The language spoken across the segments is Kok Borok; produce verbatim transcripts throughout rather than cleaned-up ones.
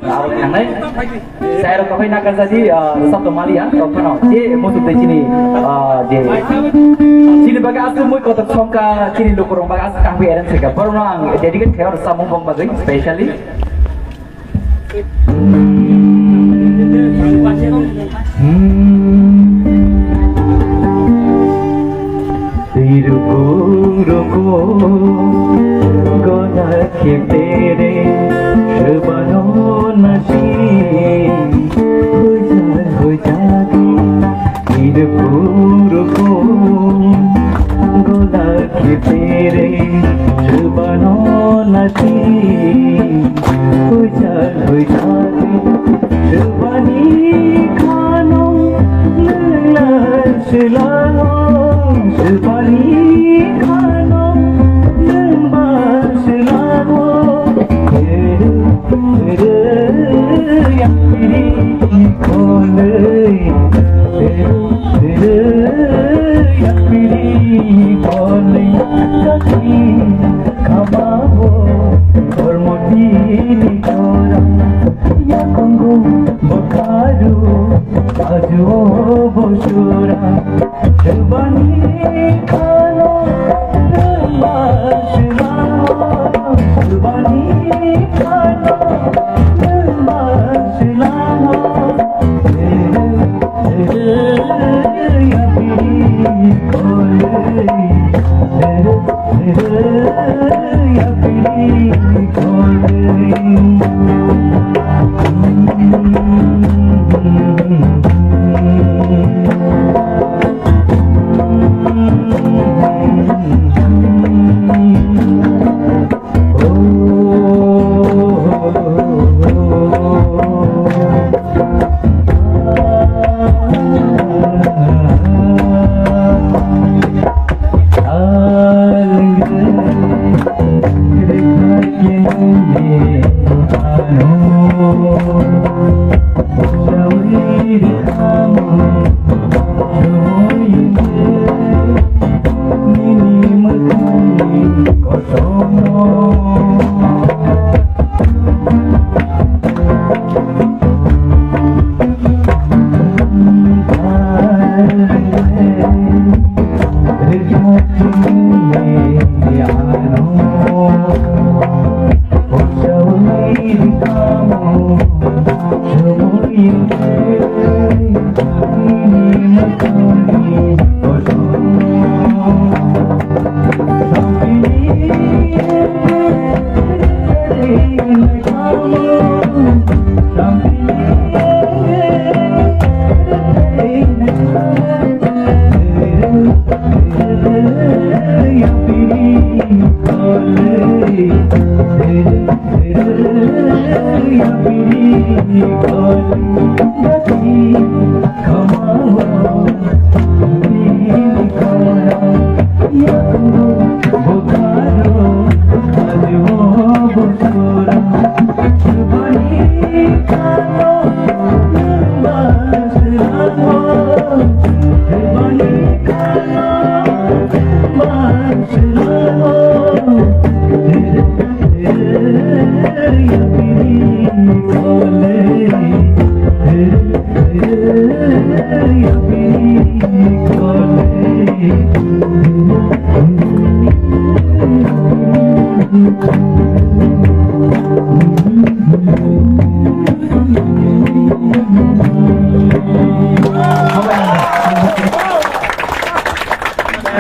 Abo nang nai. Sai rok kapai na kaza di, ah, sab to mali ya, to phano. Je musu de chini, ah, je. Chini baga asu mui kotor songka, chini lukurok baga asu kahwi eren seka. Borno ang dedicate khayo samung bong bagwi, specially. Tiruku ruku gona khiptere, sebano nasi hujan hujan. Tiruku ruku gona khiptere, sebano nasi hujan hujan. Sebani khano nengla selango, sebani khano nengba selango. Tere, tere, yapiri kole, tere, tere, yapiri kole, kaki. Kamao kormo tini kora, yakongo bokaru ajo bosura. Sebani khano nengma sila, sebani khano nengma sila.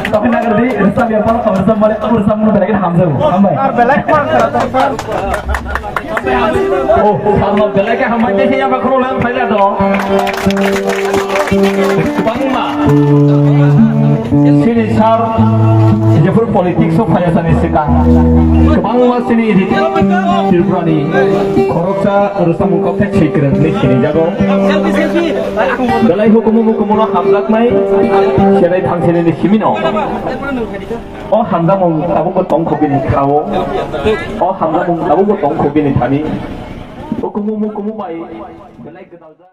Tapi nak kerti, resam yang paling kau resam balik, aku resam mau balik hamzah, hambai. Oh, sama belai ke hambai ke siapa kerolan saya dong. Bangma. Sini sar, jepur politik so kaya sani sika. Bangma sini di Tripura ni. Koroksa resam kau tek sikren ni sini jago. Belai hukumu hukumu no hamjak nai. Serai thang sini ni simino. O hamjakmung tabukbo tongkho bini kha-o. O hamjakmung tabukbo tongkho bini thani. O kumu mu kumu bai belai gwdal jak.